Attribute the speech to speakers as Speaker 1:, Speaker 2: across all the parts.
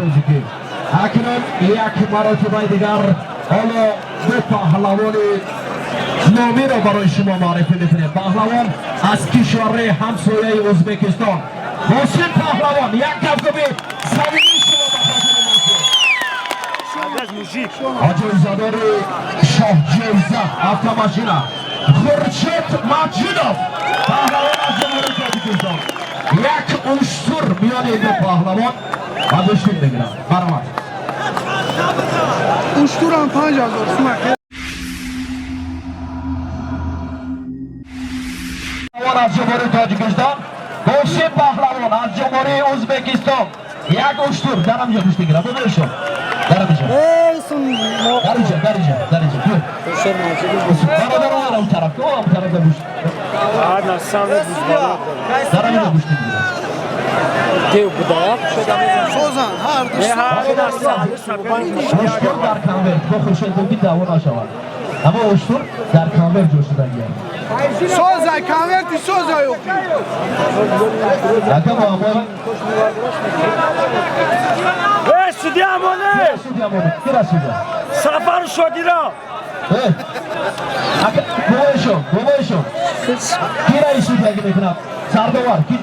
Speaker 1: Тоҷикӣ. Акнун як маротибаи дигар ҳоло ду паҳлавони номиро барои шумо муаррифӣ мекунем. Паҳлавон аз кишварҳои ҳамсояи Ӯзбекистон, Ҳосим паҳлавон. Як кафкуби самимии шумо ба хотири Мосим. Ҷоизадори шоҳҷоиза, автомашина, Хуршед Маҷидов, паҳлавон аз Ҷумҳурии Тоҷикистон. Як уштур миёни ду паҳлавон ба гӯштин мегирад. Баромад.
Speaker 2: Уштурам 5000 сум.
Speaker 1: Паҳлавон аз Ҷумҳурии Тоҷикистон, Ҳосим паҳлавон аз Ҷумҳурии Ӯзбекистон. Як уштур дар ҳамҷо гӯштин гирад. Бубинед, дар ҳамҷо, дар инҷа, дар инҷа, дар инҷа. Бародар, он тараф, он тараф гӯшт дар ҳамҷо гӯштин гирад.
Speaker 3: Дев будаяк.
Speaker 2: Созан ҳар ду.
Speaker 1: Уштур дар конверт бо Хуршед гуфт, даъво нашавад, аммо уштур дар конверт ҷо шудагия.
Speaker 2: Созай, конверти созай охи.
Speaker 1: Ака Муҳаммад.
Speaker 4: Э, судья Амоне!
Speaker 1: Судья Амоне, кира судья?
Speaker 4: Сафару Шодира!
Speaker 1: Э, ака, бобоишон, бобоишон, кира и судьягӣ мекунад? Сардовар ки,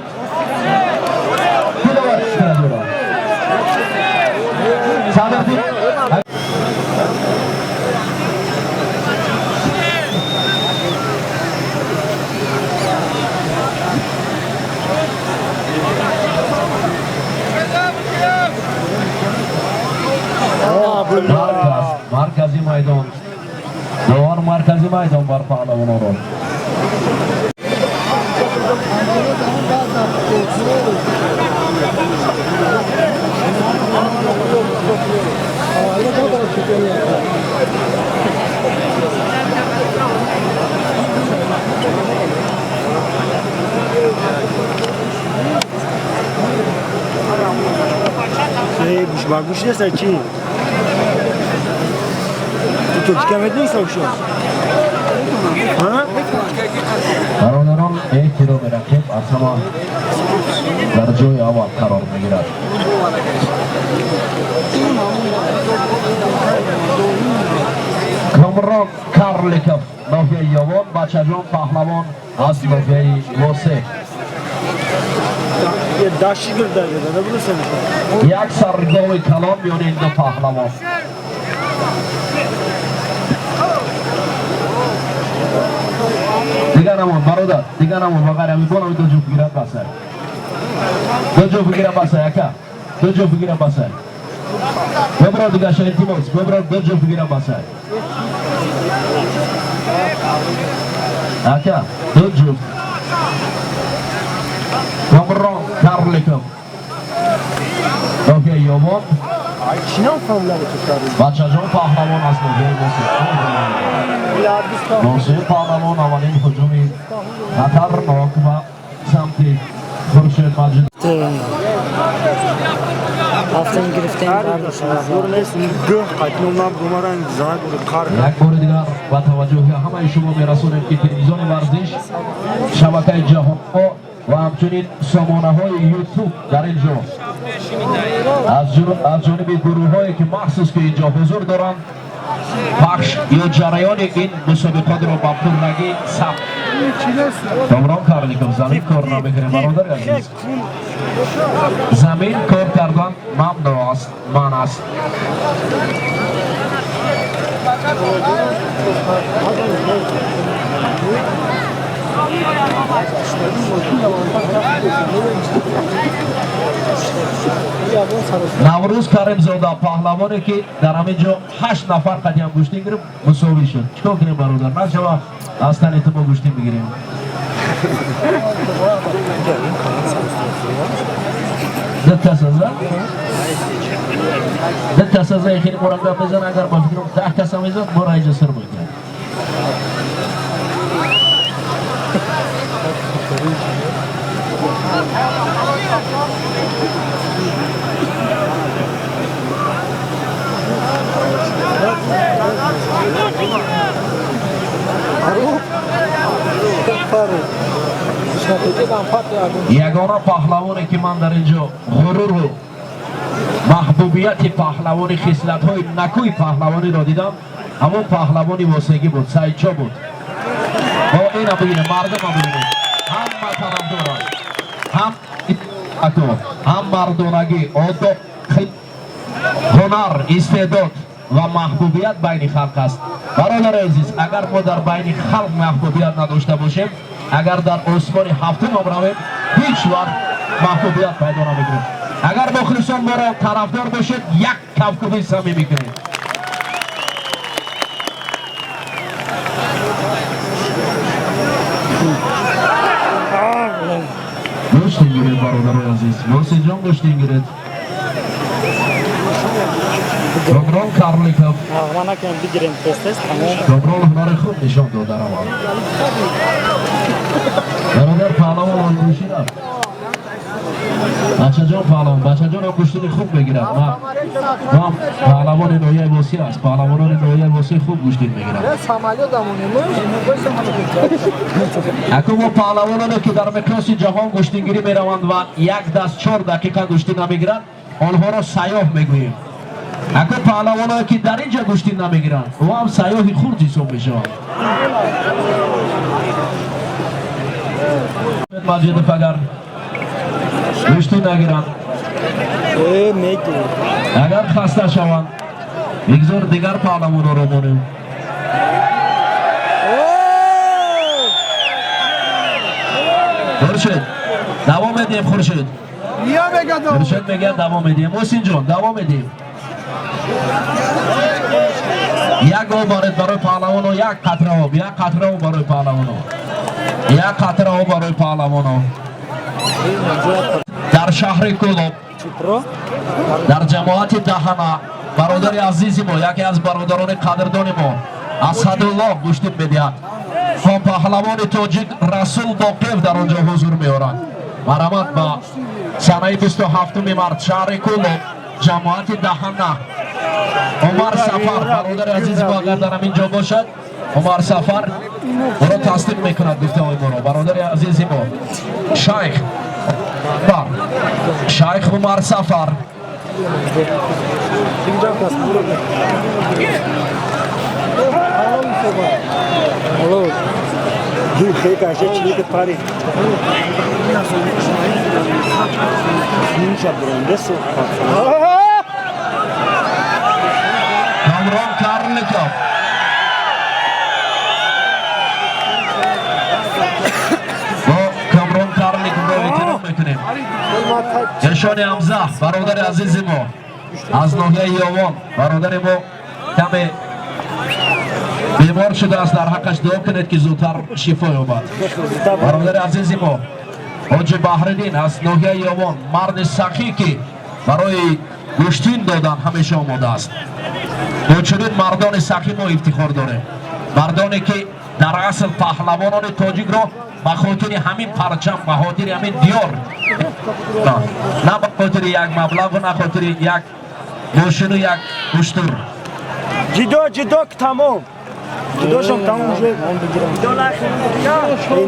Speaker 1: ки довар кунад ӯро? Садردин. Марказ, маркази майдон, довар маркази майдон бар паҳлавоноро.
Speaker 4: Э, гӯш ба гӯш нест, чӣ? Ту тоҷика медонӣ, Савшо? Ҳа?
Speaker 1: Бародарон, эҳтироми рақиб аз ҳама дар ҷои аввал қарор мегирад. Комрон Карликов, ноҳияи Ёвон, Бачаҷон паҳлавон аз ноҳияи Восе.
Speaker 4: Даши гирда набудасам.
Speaker 1: Як саргови калон миёни ин ду паҳлавон. Дигар намон, бародар, дигар намон. Ба ғайр ҳамин бонави ду ҷуфт гирад, басай. Ду ҷуфт гира, басай, ака, ду ҷуфт гира, басай. Бибро дигаша, илтимос, бибро, ду ҷуфт гира, басай, ака, ду ҷуфт. Комрон Карликов, ноҳияи Ёвон.
Speaker 4: Чӣ нафаҳмидам ту карди?
Speaker 1: Бачаҷон паҳлавон аз ноҳияи Восе. Носир паҳлавон аввалин ҳуҷуми хатарнок ба самти Хуршед Маҷид.
Speaker 3: Ҳафтан гирифтем.
Speaker 4: Зор нест, гӯ қайтном набрумаран занак қар.
Speaker 1: Як бори дигар ба таваҷҷӯҳи ҳамаи шумо мерасонем, ки телевизиони варзиш, шабакаи ҷаҳонҳо ва ҳамчунин сомонаҳои Ютуб дар ин ҷо аз ҷониби гурӯҳҳое, ки махсус ки инҷо ҳузур доранд, пахш ё ҷараёни ин мусобиқотро ба пуррагӣ сабт. Комрон Карликов, замин кор намекунем, бародари азиз, замин кор кардан мамнӯъ аст, манъ аст. Наврӯз Каримзода, паҳлавоне, ки дар ҳамин ҷо ҳашт нафар қадиам гӯштин гирифт, мусовӣ шуд. Чикор кунем, бародар? Нашава, аз тани ту мо гӯштин бигирем. Ду кас аза, ду кас аза, хеле мураккаб мезан. Агар ба фикрам 10 каса мезад, моро инҷо сир мекунад. Ягона паҳлавоне, ки ман дар ин ҷо ғуруру маҳбуб. Маҳбубияти паҳлавони, хислатҳои накӯи паҳлавониро дидам, ҳамон паҳлавони Восегӣ буд, Саидҷо буд. Бо ина бибинем, мардума бибинем, ҳама тарафдоранд, ҳам ҳам мардонагӣ, одоб, ҳунар, истеъдод ва маҳбубият байни халқ аст. Бародари азиз, агар мо дар байни халқ маҳбубият надошта бошем, агар дар осмони ҳафтумам равем, ҳеҷ вақт маҳбубият пайдо намекунем. Агар мухлисон моро тарафдор бошед, як кафкӯбии самимӣ кунед. Гӯштин гиред, бародарои азиз, Мосинҷон, гӯштин гиред. Комрон Карликов. Комрон ҳунари худ нишон дод дар аввал. Бародар паҳлавон гӯшти рафт. Бачаҷон паҳлавон, бачаҷон гӯштини хуб мегирад. Ман паҳлавони ноҳияи Восӣ аст. Паҳлавонони ноҳияи Восӣ хуб гӯштин мегиранд. Акун мо паҳлавононе, ки дар миқёси ҷаҳон гӯштингирӣ мераванд ва як даст 4 дақиқа гӯштин намегиранд, онҳоро сайёҳ мегӯем. Акун паҳлавоное, ки дар ин ҷа гӯштин намегиранд, ӯ ҳам сайёҳи хурд ҳисоб мешаванд. Маҷидов агар гӯштин нагиранд, агар хаста шаванд, бигзор дигар паҳлавонҳоро монем. Хуршед, давом медиҳем, Хуршед? Хуршед мегӯяд, давом медиҳем. Муҳсинҷон, давом медиҳем. Як об баред барои паҳлавоно, як қатра об, як қатра об барои паҳлавоно, як қатра об барои паҳлавоно. Дар шаҳри Кӯлоб, дар ҷамоати Даҳана, бародари азизи мо, яке аз бародарони қадрдони мо, Асадулло гӯштин медиҳад. Бо паҳлавони тоҷик Расул Боқиев дар он ҷо ҳузур меоранд. Марҳамат, ба санаи 27 март, шаҳри Кӯлоб, ҷамоати Даҳана. Умар Сафар, бародари азизи мо, агар дар ҳамин ҷо бошад, Умар Сафар ӯро тасдиқ мекунад гуфтаҳои моро. Бародари азизи мо, шайх бар шайх Умар Сафар. Камрон Карликов. Мо Камрон Карликовро эҳтиром мекунем. Эшони Ҳамза, бародари азизи мо аз ноҳияи Ёвон, бародари мо каме бемор шудааст, дар ҳаққаш дуо кунед, ки зудтар шифо ёбад. Бародари азизи мо Ҳоҷи Баҳриддин аз ноҳияи Ёвон, марди сахӣ, ки барои гӯштин додан ҳамеша омода аст. Бо чунин мардони сахӣ мо ифтихор дорем, мардоне, ки дар асл паҳлавонони тоҷикро ба хотири ҳамин парчам, ба хотири ҳамин диёр, на ба хотири як маблағу на хотири як мошину як уштур.
Speaker 4: Ҷидо, ҷидо, тамом. Ҷидошам тамом шуд.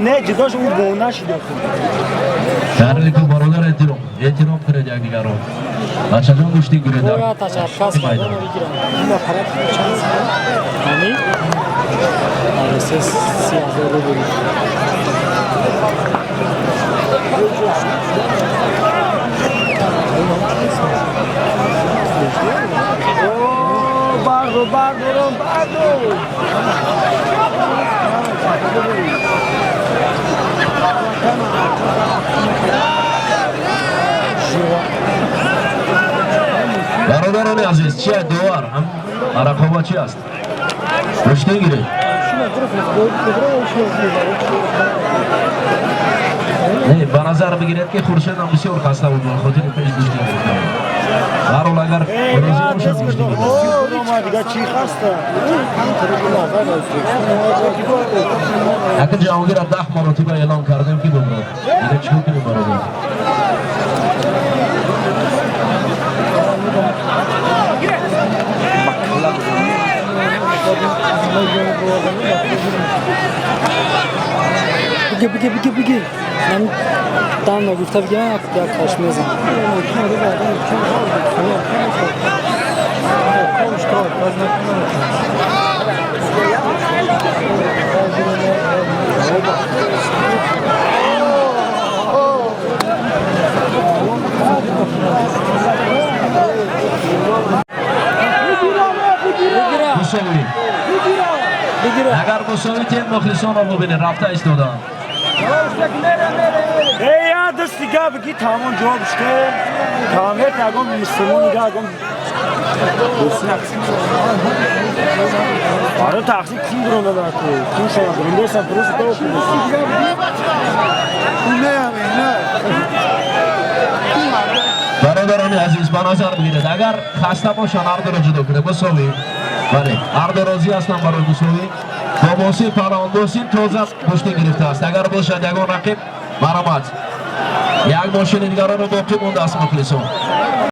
Speaker 4: Не, ҷидошам ӯ бона шуд.
Speaker 1: Карлику, бародар, эҳтиром, эҳтиром кунед якдигарро. Бачаҷон, гӯштин гиред дар майдон.
Speaker 3: Ҳамин 30,000 рубл.
Speaker 4: Бардо, бардором, бардо.
Speaker 1: Бародарони азиз, чи довар рақоба чи аст? Гӯштин гиред. Не, ба назар бигиред, ки Хуршедам бисёр хаста буд, ба хотири пеш гӯштин гирифта буд. Баҳрҳол, агар розӣ бошад, гӯштин гиред.
Speaker 4: Дига чӣ хаста?
Speaker 1: Ака Ҷаҳонгира 10 маротиба эълон кардем, ки буброд. Дига чӣ кунем, бародар?
Speaker 3: Бигир, бигир, бигир, бигир. Дам нагуфта бигирам, як каш мезанам.
Speaker 1: Мусовӣ. Агар мусовӣ тем, мухлисонро бубинед, рафта истодаанд.
Speaker 4: Эй, я даст дига бигӣ, тамом, ҷавобш ке. Конверт ягон мусулмон дига ягон. Аро тақсим ким дуронда ку? Ким шона дурондасан, просто то.
Speaker 2: Не, не.
Speaker 1: Бародарони азиз, ба назар бигиред, агар хаста бошанд, ҳардуро ҷудо кунед. Мусовӣ, бале, ҳарду розӣ ҳастанд барои мусовӣ. Бобосин паҳлавон Босин тоза гӯштӣ гирифтааст. Агар бошад ягон рақиб, марҳамат. Як мошини дигароро боқӣ мондааст, мухлисон.